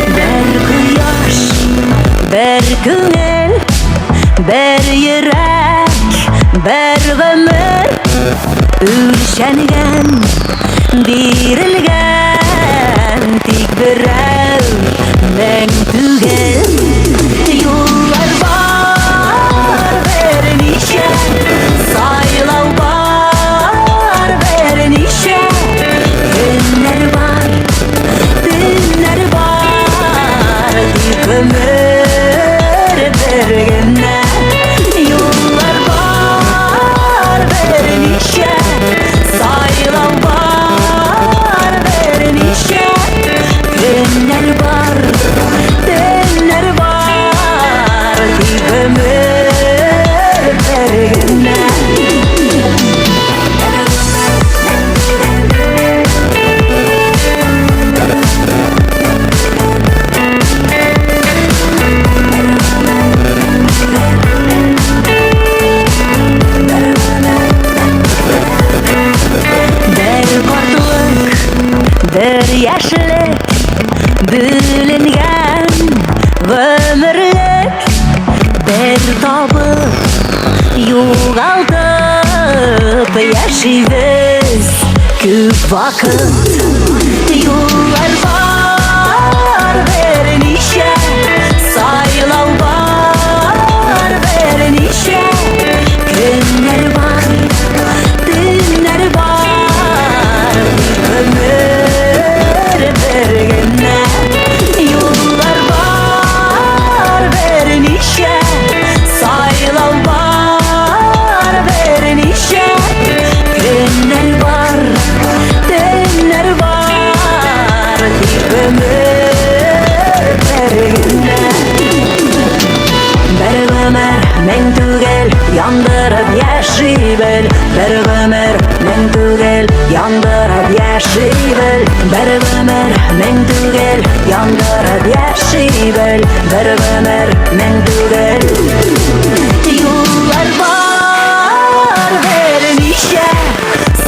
Бер кояш, бер күңел, бер йөрәк, бер гомер үлчәнгән, бирелгән, тик берәү мең түгел. Юллар бар берничә, сайлау бар берничә, көннәр бар, төннәр бар, тик гомер бер генә. Юллар бар берничә, сайлау бар берничә, көннәр бар, төннәр бар, тик гомер бер генә. Бер картлык, бер яшьлек, бүленгән гомерлек, бер табып, югалтып яшибез күп вакыт. Юллар бар берничә, сайлау бар берничә, көннәр бар, төннәр бар, тик гомер бер генә. Юллар бар берничә, сайлау бар берничә, көннәр бар, төннәр бар, тик гомер бер генә. Бер гомер мең түгел, яндырып яши бел. Бер гомер мең түгел, яндырып яши бел. Бер гомер мең түгел, яндырып яши бел. Бер гомер мең түгел. Юллар бар берничә,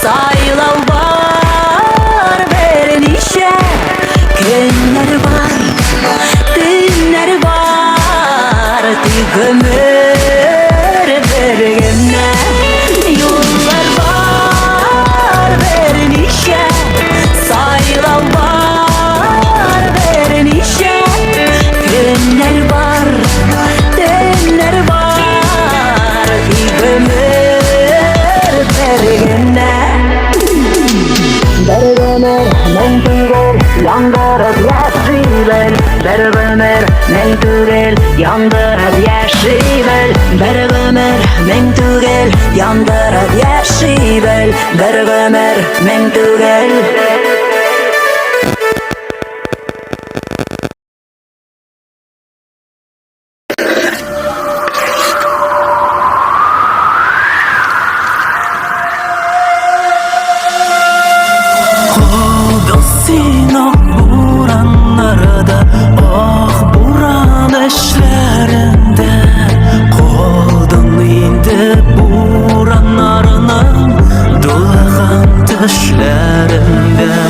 сайлау бар берничә, көннәр бар, төннәр бар, тик гомер бер генә. Юллар бар берничә, сайлау бар берничә, көннәр бар, төннәр бар, тик гомер бер генә. Бер гомер мең түгел, яндырып яши бел. Бер гомер мең түгел, яндырып яши бел. Бер гомер мең түгел, яндырып яши бел. Бер гомер мең түгел. Калдың син ак бураннарда, ак буран эшләрендә. Калдың инде бураннарның дулаган төшләрендә.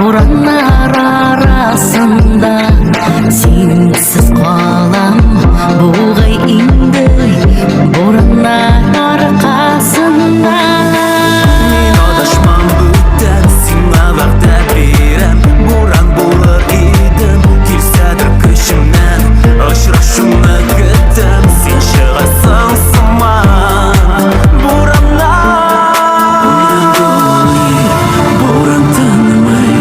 Бураннар арасында синсез калам бугай инде бураннар аркасында. Мин адашмам бүтән, сиңа вәгъдә бирәм. Буран булыр идем, килсәдер көчемнән. Очрашуны көтәм, син чыгасың сыман бураннан. Буран дулый, буран тынмый,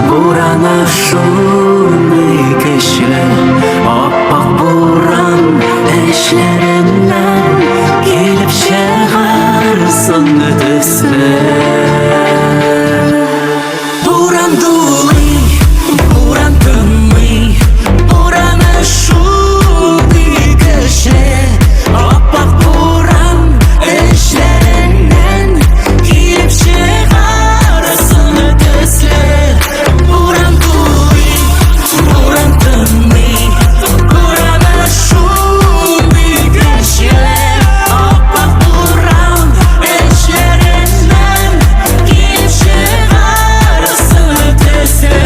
бураны шундый көчле. Ап-ак буран эчләреннән килеп чыгарсың төсле. Буран дулый, буран тынмый, бураны шундый көчле. Ап-ак буран эчләреннән килеп чыгарсың төсле. Буран дулый, буран тынмый, бураны шундый көчле. Ап-ак буран эчләреннән килеп чыгарсың төсле.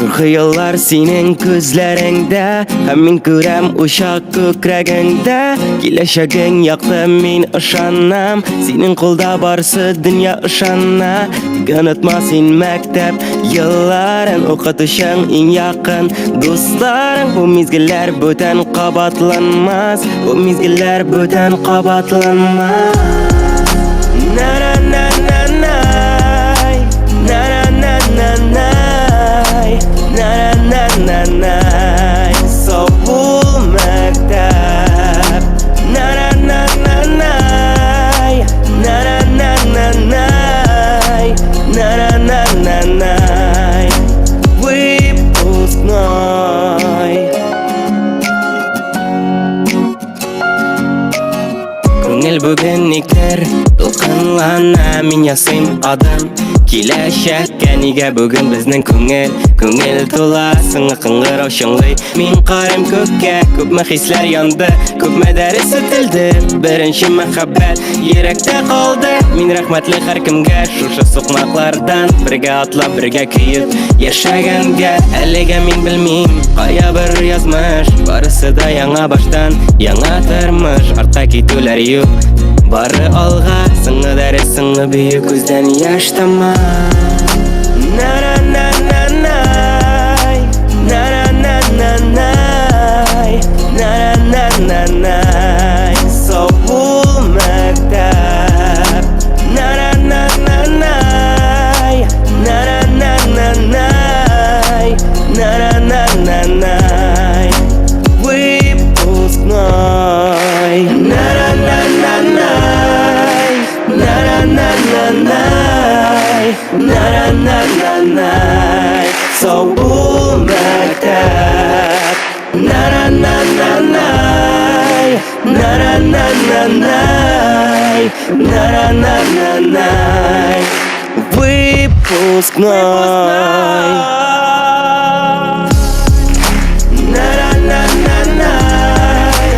Зур хыяллар синең күзләреңдә, Һәм мин күрәм учак күкрәгеңдә. Киләчәгең якты, мин ышанам, Синең кулда барсы дөнья ышана. Тик онытма син мәктәп елларын, Укытучың иң якын дусларың. Бу мизгелләр бүтән кабатланмас, Бу мизгелләр бүтән кабатланмас. На-на-на-на-най, на-на-на-на-най, на-на-на-на-най. Сау бул, мәктәп. На-на-на-на-най, на-на-на-на-най, на-на-на-на-най. Выпускной. Күңел бүген никтер дулкынлана, мин ясыйм адым киләчәккә. Нигә бүген безнең күңел, күңел тула? Соңгы кыңгырау чыңлый, мин карыйм күккә. Күпме хисләр янды, күпме дәрес үтелде. Беренче мәхәббәт йөрәктә калды. Мин рәхмәтле һәркемгә, шушы сукмаклардан бергә атлап, бергә көеп яшәгәнгә. Әлегә мин белмим, кая бер язмыш. Барысы да яңа баштан, яңа тормыш. Артка китүләр юк, бары алга. Соңгы дәрес, соңгы бию, күздән яшь тама. На-на-на-на-най, на-на-на-на-най, на-на-на-на-най. Сау бул, мәктәп. На-на-на-на-най, на-на-на-на-най, на-на-на-на-най. Выпускной. На-на-на-на-най, на-на-на-на-най, на-на-на-на-най. Сау бул, мәктәп. На-на-на-на-най, на-на-на-на-най, на-на-на-на-най. Выпускной. На-на-на-на-най,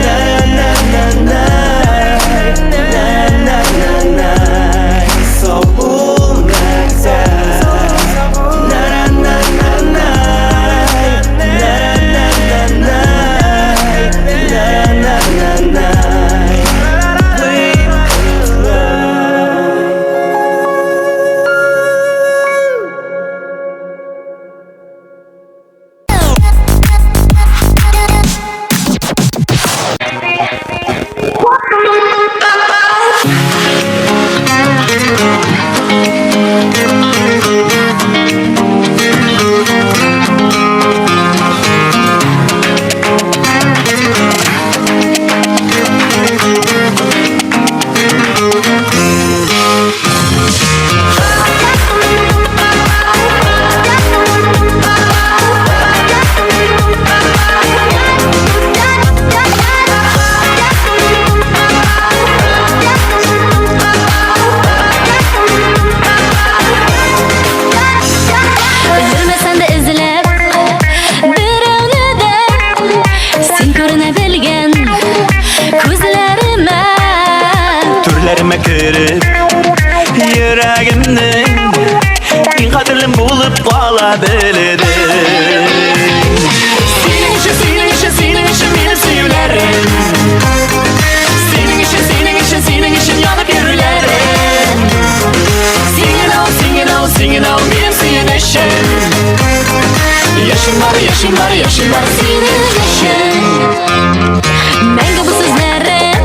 на-на-на-на-най, на-на-на-на-най. Сау бул, мәктәп. На-на-на-на-най, на-на-на-на-най, на-на-на-на-най. Выпускной. итеп, йөрәгемнең иң кадерлем булып кала белдең. Синең өчен, синең өчен, синең өчен минем сөюләрем. Синең өчен, синең өчен, синең өчен янып йөрүләрем. Син генә ул, син генә ул, син генә ул минем сөенечем. Яшем бар, яшем бар, яшем бар синең өчен. Мәңге бу сүзләрем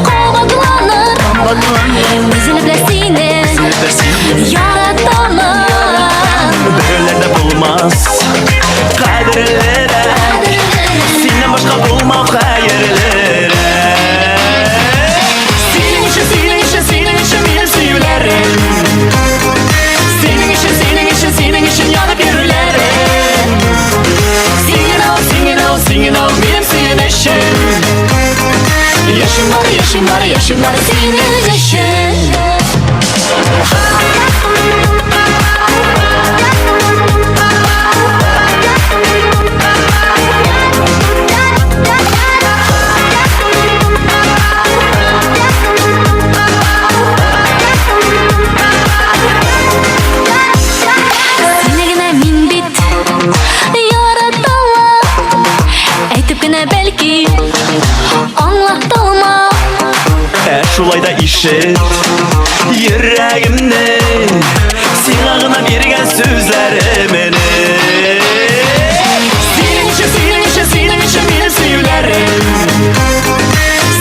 кабатланыр. Өзелеп лә сине яратамын. Берәүләр дә булмас кадерлерәк, синнән башка булмау хәерлерәк. Синең өчен, синең өчен, синең өчен минем сөюләрем. Синең өчен, синең өчен, синең өчен янып йөрүләрем. Син генә ул, син генә ул, син генә ул минем сөенечем. Яшем бар, яшем бар, яшем бар синең өчен. Сине генә мин бит яраталам. Әйтеп кенә бәлки аңлаталмам. Ә шулай да ишет йөрәгемнең сиңа гына биргән сүзләремне. Синең өчен, синең өчен, синең өчен минем сөюләрем.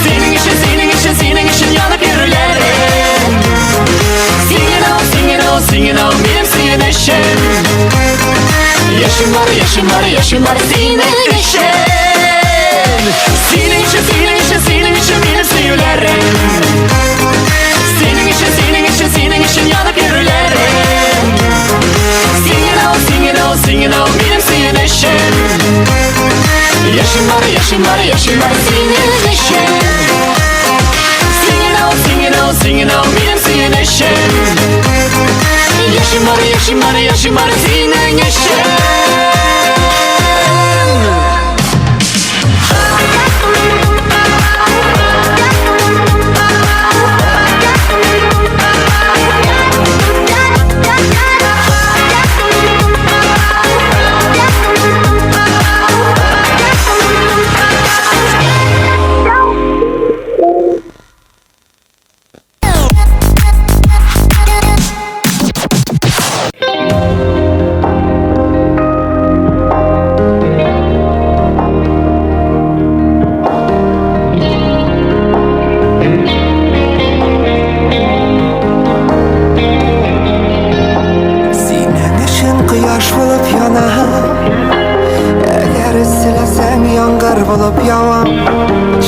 Синең өчен, синең өчен, синең өчен янып йөрүләрем. Син генә ул, син генә ул, син генә ул минем сөенечем. Яшем бар, яшем бар, яшем бар синең өчен. Синең өчен, синең өчен, синең өчен минем сөюләрем. Синең өчен, синең өчен, синең өчен янып йөрүләрем. Син генә ул, син генә ул, син генә ул минем сөенечем. Яшем бар, яшем бар, яшем бар синең өчен. Син генә ул, син генә ул, син генә ул минем сөенечем. Яшем бар, яшем бар, яшем бар синең өчен. Синең өчен кояш булып янам, Әгәр эсселәсәң, яңгыр булып явам.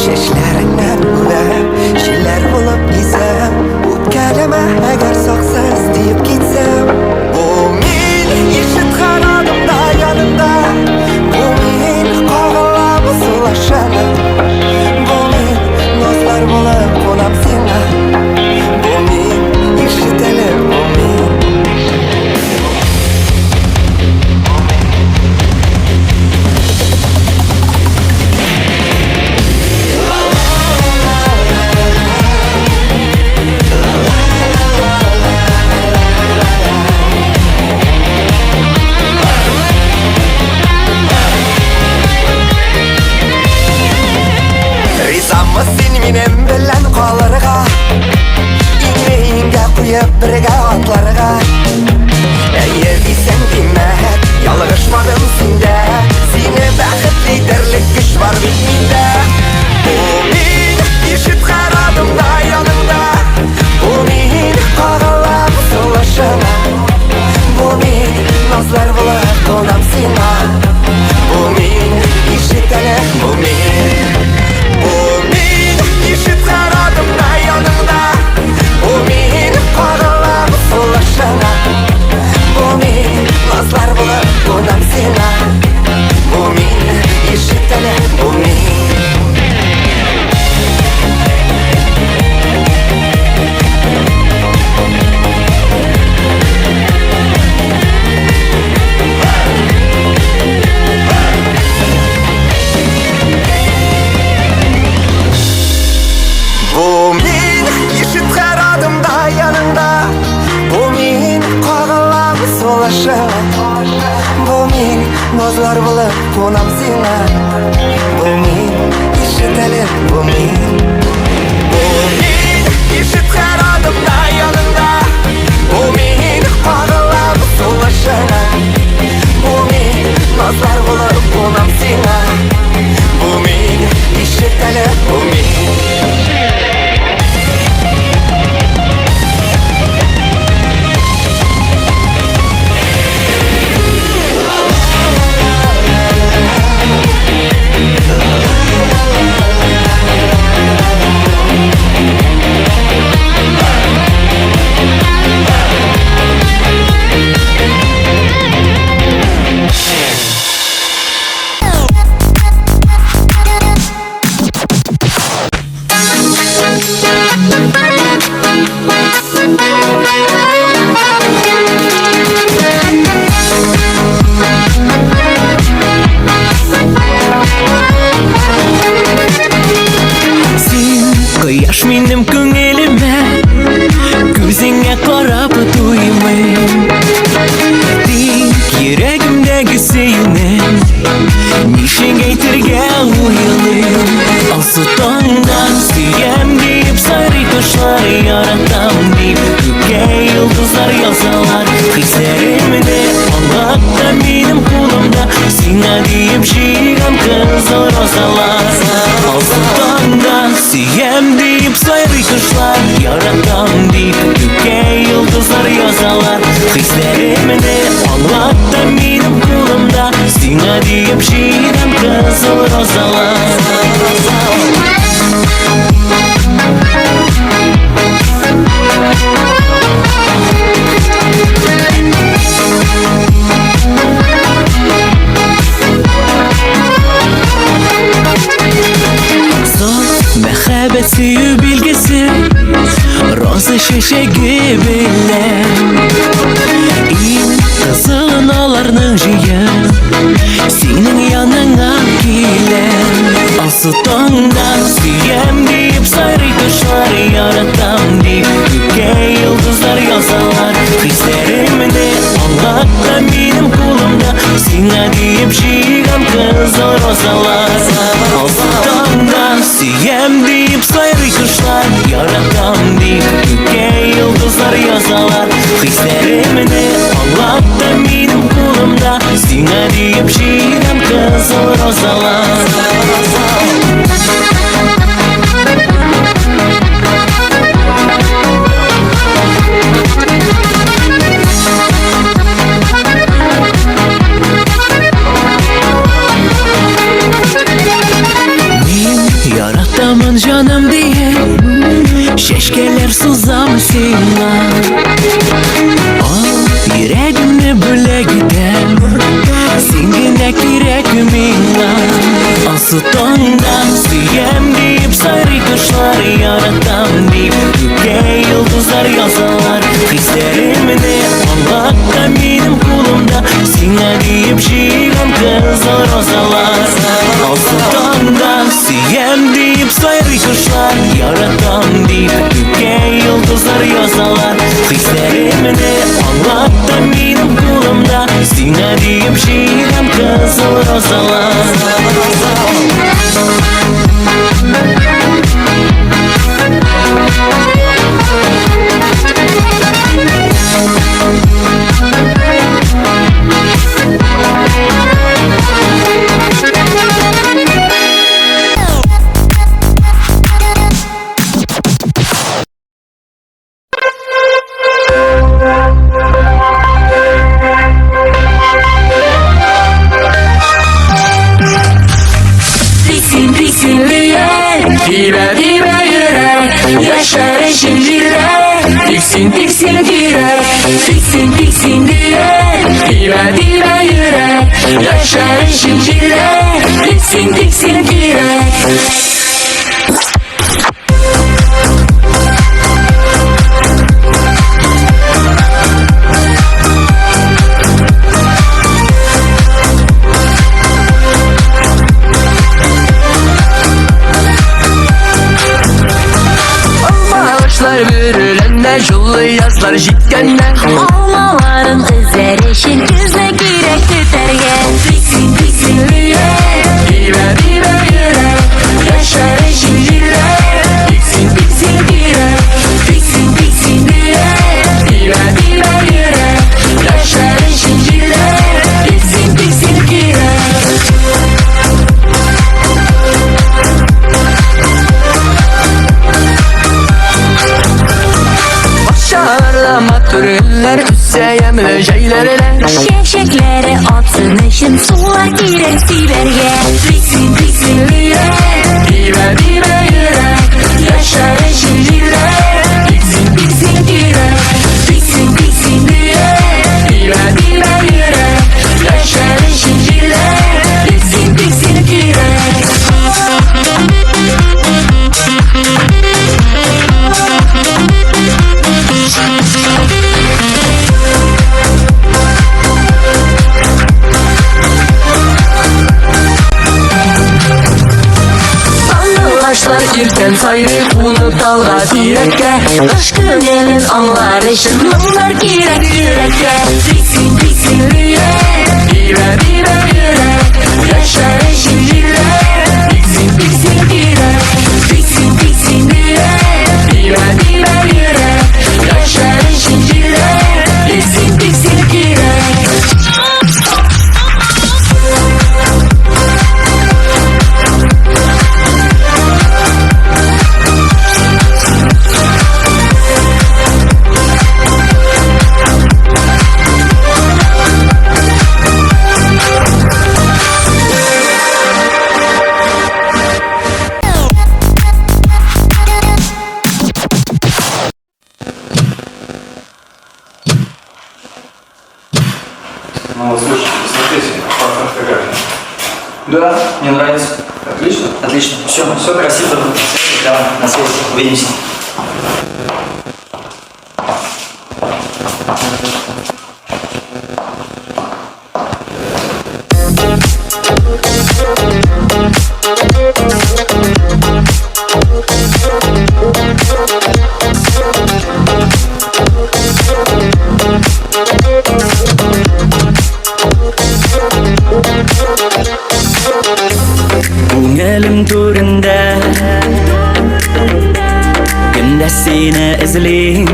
Чәчләреңнән үбәм, җилләр булып изәм. Үпкәләмә, әгәр саксыз диеп китсәм. Бу мин ишеткән адымда яныңда. Бу мин кагылам сулышыңа. Бу мин назлар булып кунам сиңа. Бу мин ишетелеп, бу мин. Ризамы син минем белән калырга, Иңне иңгә куеп бергә атларга? Әйе дисәң, димәк, ялгышмадым синдә. Сине бәхетле итәрлек көч бар бит миндә. Бу мин ишеткән адымда яныңда. Бу мин кагылам сулышыңа. Бу мин назлар булып кунам сиңа. Бу мин ишетәле, бу мин. Бу мин ишеткән адымда яныңда. Бу мин кагылам Назлар булып кунам сиңа. Бу мин, ишет әле, бу мин. Бу мин, ишет һәр адымда яныңда. Бу мин, кагылам сулышыңа. Бу мин, назлар булып кунам сиңа. Бу мин, ишет әле, бу мин. Син кояш минем күңелемә, Күзеңә карап туймыйм. Тик йөрәгемдәге сөюне Ничек әйтергә уйлыйм. Алсу таңда сөям дип сайрый кошлар, яратам дип күккә йолдызлар язалар. Хисләремне аңлат та минем кулымда, сиңа диеп җыйган кызыл розалар. Алсу таңда сөям дип сайрый кошлар, яратам дип күккә йолдызлар язалар. Хисләремне аңлат та минем кулымда, сиңа диеп җыйган кызыл розалар. Саф мәхәббәт сөю билгесе, Роза чәчәге белән. Иң кызылын аларның җыеп, Синең яныңа киләм. Алсу таңда сөям дип сайрый кошлар, яратам дип күккә йолдызлар язалар. Хисләремне аңлат та минем кулымда, сиңа диеп җыйган кызыл розалар. Алсу таңда сөям дип сайрый кошлар, яратам дип күккә йолдызлар язалар. Хисләремне аңлат та минем кулымда, сиңа диеп җыйган кызыл розалар. Мин яратамын җаным диеп, Чәчкәләр сузам сиңа. Ал йөрәгемне бүләк итәм, Син генә кирәк миңа. Алсу таңда сөям дип сайрый кошлар, яратам дип күккә йолдызлар язалар. Хисләремне аңлат та минем кулымда, сиңа диеп җыйган кызыл розалар. Алсу таңда сөям дип сайрый кошлар, яратам дип күккә йолдызлар язалар. Хисләремне аңлат та минем кулымда, сиңа диеп җыйган кызыл розалар. Тик син, тик син дия, тибә, тибә йөрәк, яшәр өчен җирдә, тик син кирәк. Тик син дия, тибә, тибә йөрәк, яшәр өчен җирдә, тик син кирәк. Алмагачлар бөреләнә, җылы язлар җиткәндә. Алмаларын өзәр өчен көзне кирәк көтәргә. Тик син, Бакчаларда матур гөлләр үсә ямьле җәйләрдә. Чәчәкләре атсын өчен сулар кирәк сибәргә. Тик син, тик син, йөрәк. Тибә, тибә йөрәк, яшәр өчен җирдә. Тик син, тик син кирәк, тик син, тик син йөрәк. Тибә, тибә йөрәк, яшәр өчен җирдә. Тик син, тик син кирәк. Сандугачлар иртән сайрый кунып талга тирәккә. Кыш күңелен аңлар өчен моңнар кирәк йөрәккә. Тик син, тик син йөрәк, тибә, тибә йөрәк, яшәр өчен җирдә. Тик син, тик син кирәк, тик син, тик син йөрәк, тибә, тибә йөрәк, яшәр өчен җирдә. Тик син, тик син кирәк. Ну вот слушай, смотрите, классная фотография. Да, мне нравится. Отлично. Отлично. Все, все красиво. Давай, на связи. Увидимся. Күңелем түрендә Көндә сине эзлим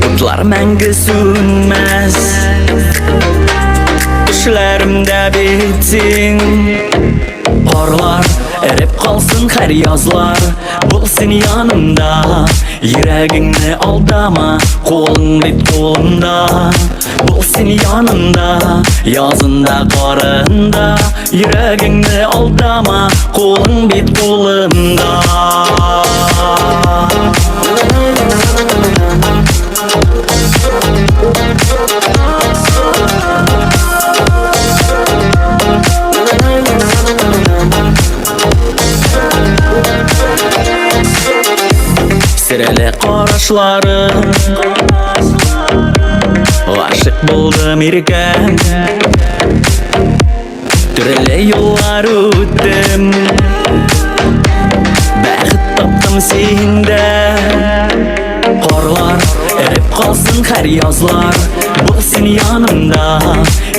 Утлар мәңге сүнмәс Төшләремдә бит син Карлар эреп калсын һәр язлар Бул син янымда Йөрәгеңне алдама Кулың бит кулымда Бул син янымда Язында карында Йөрәгеңне алдама Кулың бит кулымда. Серле карашлары Гашык булдым иркәм Төрле юллар үттем Бәхет таптым синдә Карлар эреп калсын һәр язлар Бул син янымда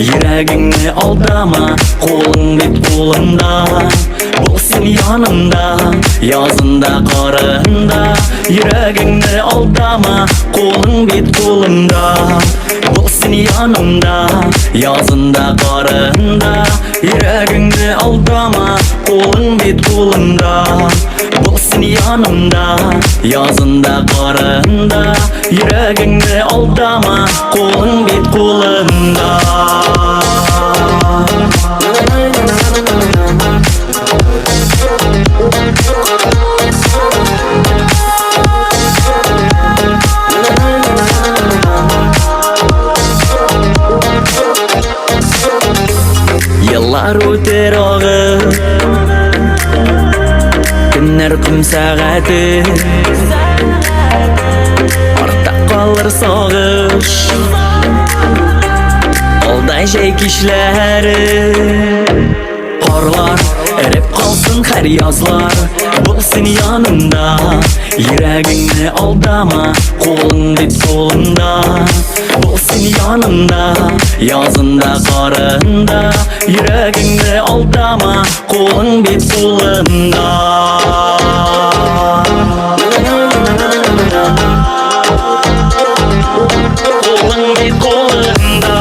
Йөрәгеңне алдама Кулың бит кулымда Бул син янымда Язында карында Йөрәгеңне алдама Кулың бит кулымда Бул син янымда Язында карында Йөрәгеңне алдама Кулың бит кулымда Бул син янымда Язында карында Йөрәгеңне алдама Кулың бит кулымда. Еллар үтер агып Көннәр ком сәгате Артта калыр сагыш Алда җәй кичләре Карлар эреп калсын һәр язлар Бул син янымда Йөрәгеңне алдама Кулың бит кулымда Бул син янымда Язында карында Йөрәгеңне алдама Кулың бит кулымда. Кулың бит кулымда.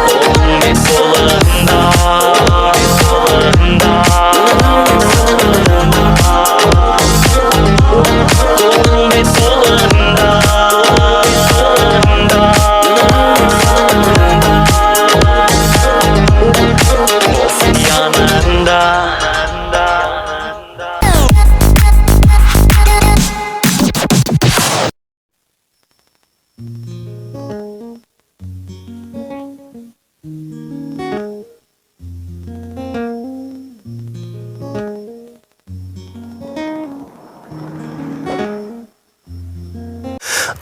Кулың бит кулымда. Кулымда. Yanında.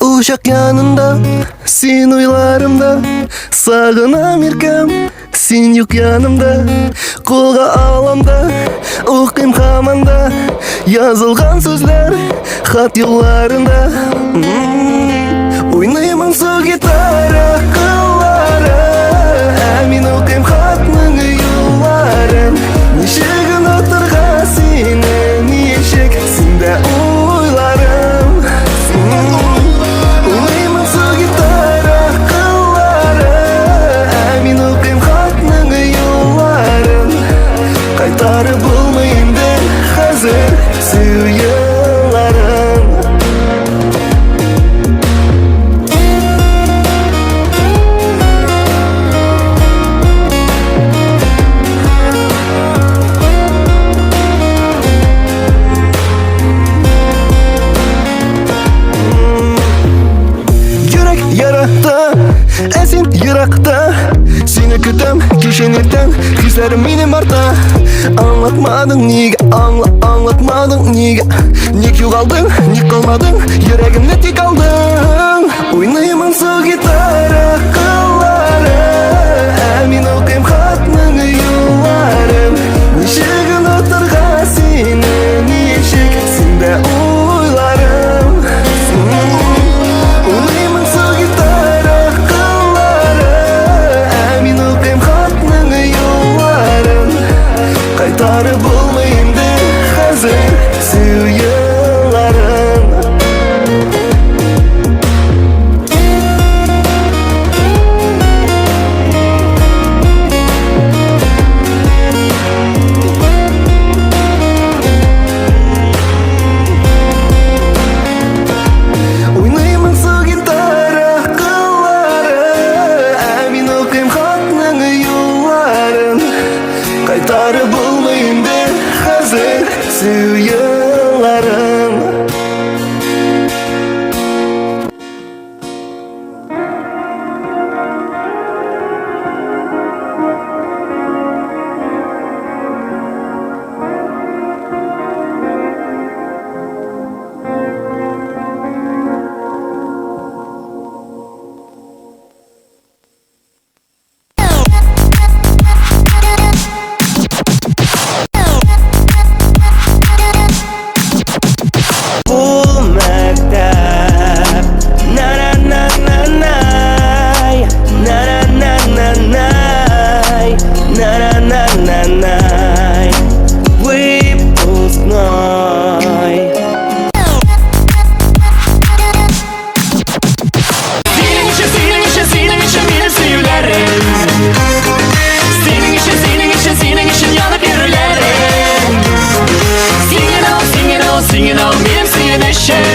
Учак янында, син уйларымда, Сагынам иркәм, син юк янымда. Кулга алам да, укыйм һаман да Язылган сүзләр хат юлларында. Уйный моңсу гитара кыллары, Ә мин укыйм хатның юлларын. Ничек онытырга сине, ничек синдә уйларым? Уйный моңсу гитара кыллары, Ә мин укыйм хатның юлларын. Кайтарып булмый инде хәзер сөю елларын. Йөрәк ярата, ә син еракта. Сине көтәм кичен иртән, хисләрем минем арта. Аңлатмадың нигә, аңла, аңлатмадың нигә? Ник югалдың, ник калмадың, йөрәгемне тик алдың. Уйный моңсу гитара кыллары, Ә мин укыйм хатның юлларын. Ничек онытырга сине, ничек синдә уйларым? Уйный моңсу гитара кыллары, Ә мин укыйм хатның юлларын. Кайтарып булмый инде хәзер сөю елларын. Уйный моңсу гитара кыллары, Ә мин укыйм хатның юлларын. Кайтарып булмый инде хәзер сөю елларын. Ул мәктәп. На-на-на-на-най, на-на-на-на-най, на-на-на-на-най. Выпускной. Синең өчен, синең өчен, синең өчен минем сөюләрем. Синең өчен, синең өчен, синең өчен янып йөрүләрем. Син генә ул, син генә ул, син генә ул минем сөенечем.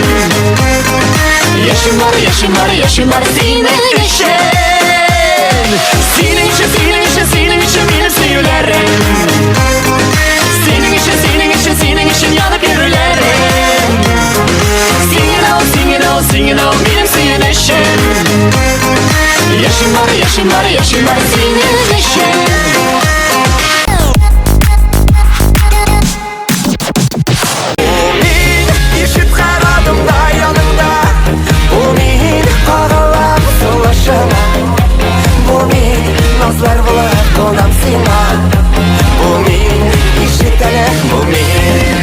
Яшим бар, яшим бар, яшим бар синең өчен. Синең өчен, синең өчен, синең өчен минем сөюләрем. Синең өчен, синең өчен, синең өчен янып йөрүләрем. Син генә ул, син генә ул, син генә ул минем сөенечем. Яшим бар, яшим бар, яшим бар синең өчен. Мин ишет һәр адымда яныңда. Бу мин кагылам сулышыңа. Бу мин назлар булып кунам сиңа. Бу мин, ишет әле, бу мин.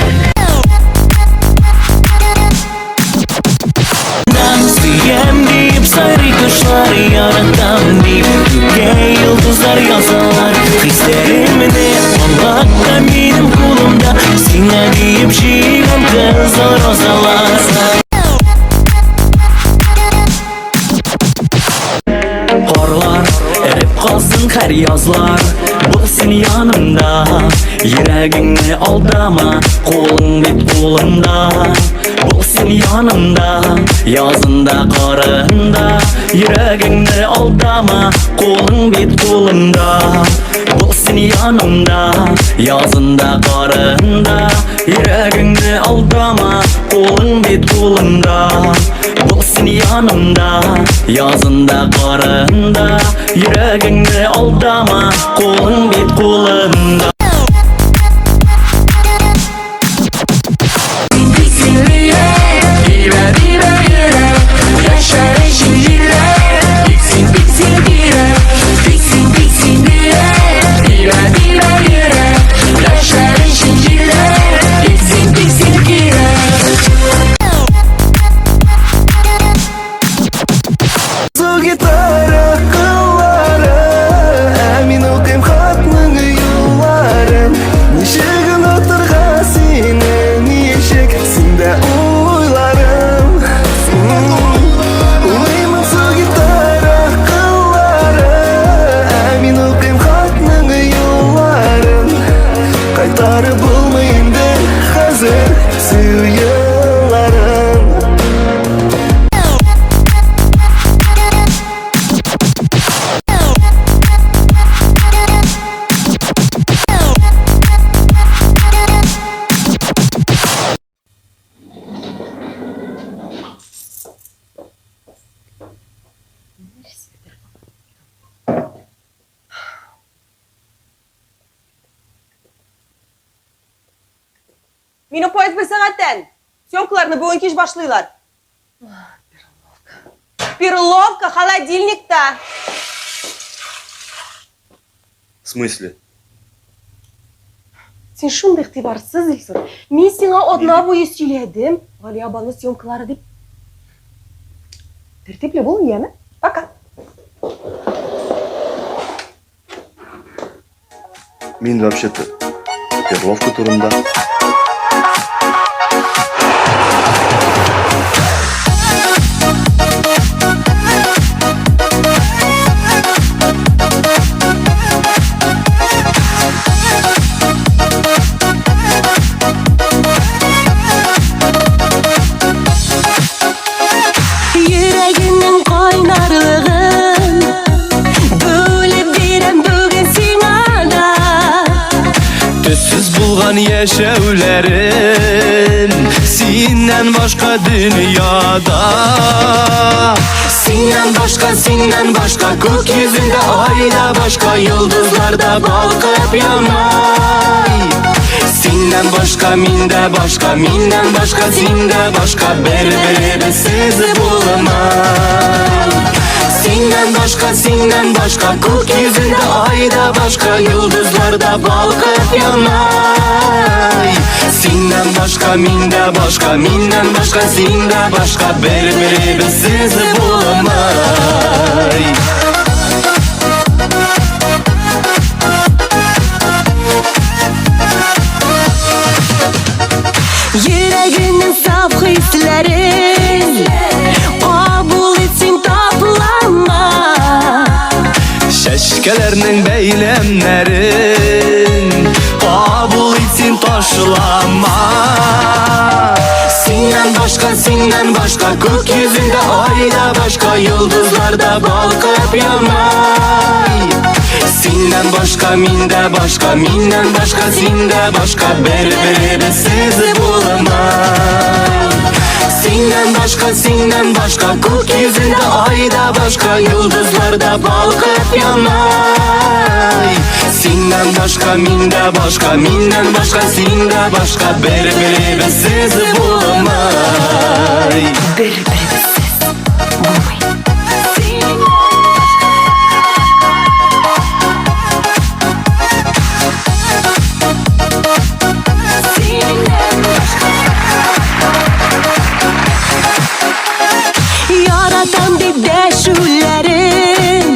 Сөям дип сайрый кошлар, яратам дип күккә йолдызлар язалар. Хисләремне аңлат та минем кулымда, Сиңа диеп җыйган кызыл розалар. Карлар эреп калсын һәр язлар, Бул син янымда. Йөрәгеңне алдама, Кулың бит кулымда. Бул син янымда, Язында, карында. Йөрәгеңне алдама, Кулың бит кулымда. Бул син син янымда, язында, карында. Йөрәгеңне алдама, кулың бит кулымда. Бул син янымда, язында, карында. Йөрәгеңне алдама, кулың бит кулымда. Гитара кыллары, ә мин укыйм хатның юлларын. Ничек онытырга сине, ничек синдә уйларым. Уйлыймын су гитара кыллары, ә мин укыйм хатның юлларын. Кайтарып булмый инде хәзер сөю елларын. Минем поезд бер сәгатьтән. Съемкаларны бүген кич башлыйлар. Перловка. Перловка холодильникта. В смысле? Син шундый игътибарсыз, Илсур. Мин сиңа атна буе сөйләдем. Галиябану съемкалары дип. Тәртипле бул, яме? Пока. Мин вообще-то перловка турында. Йөрәгемнең кайнарлыгын бүлеп бирәм бүген сиңа да. Төссез булган яшәүләрем синнән башка дөньяда. Синнән башка, синнән башка күк йөзендә ай да башка, йолдызлар да балкып янмай. Синнән башка мин дә башка, миннән башка син дә башка, бер-беребезсез булмай. Синнән башка, синнән башка күк йөзендә ай да башка, йолдызлар да балкып янмай. Синнән башка мин дә башка, миннән башка син дә башка, бер-беребезсез булмай. Йөрәгемнең саф хисләрен кабул ит син, тапланма. Чәчкәләрнең бәйләмнәрен кабул ит син, ташлама. Синнән башка, синнән башка күк йөзендә ай да башка, йолдызлар да балкып янмай. Синнән башка мин дә башка, миннән башка син дә башка, бер-беребезсез булмай. Синнән башка, синнән башка күк йөзендә ай да башка, йолдызлар да балкып янмай. Синнән башка мин дә башка, миннән башка син дә башка, бер-беребезсез булмай. Бер-беребезсез булмый. Яратам дип дәшүләрем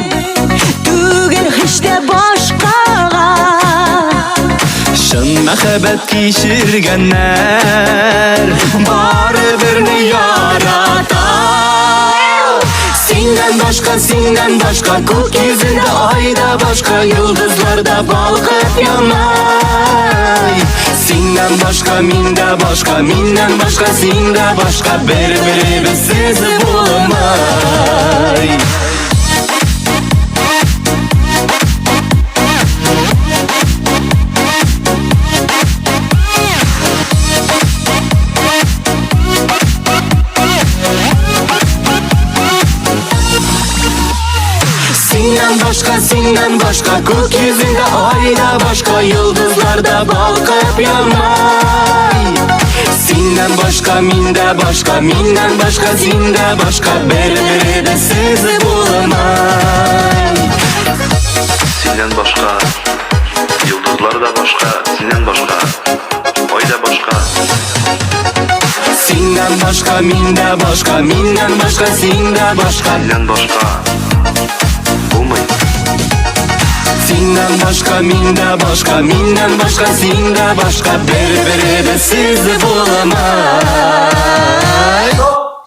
түгел һич тә башкага. Чын мәхәббәт кичергәннәр бары берне ярата. Синнән башка, синнән башка күк йөзендә ай да башка, йолдызлар да балкып янмай. Синнән башка мин дә башка, миннән башка син дә башка, бер-беребезсез булмай. синнән башка Күк йөзендә ай да башка Йолдызлар да балкып янмай Синнән башка мин дә башка Миннән башка син дә башка Бер-беребезсез булмай Синнән башка Йолдызлар да башка, синнән башка Ай да башка. Синнән башка мин дә башка Миннән башка син дә башка Синнән башка булмый. Синнән башка мин дә башка Миннән башка син дә башка Бер-беребезсез булмай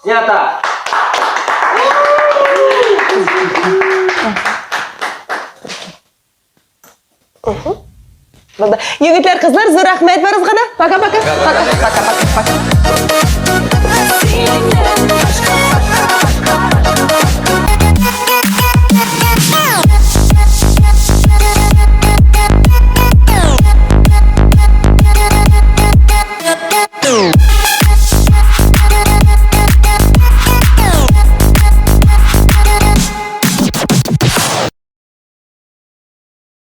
Снято! Булды. Егетләр, кызлар, зур рәхмәт барыгызга да. Пока-пока. Пока, пока, пока. Синнән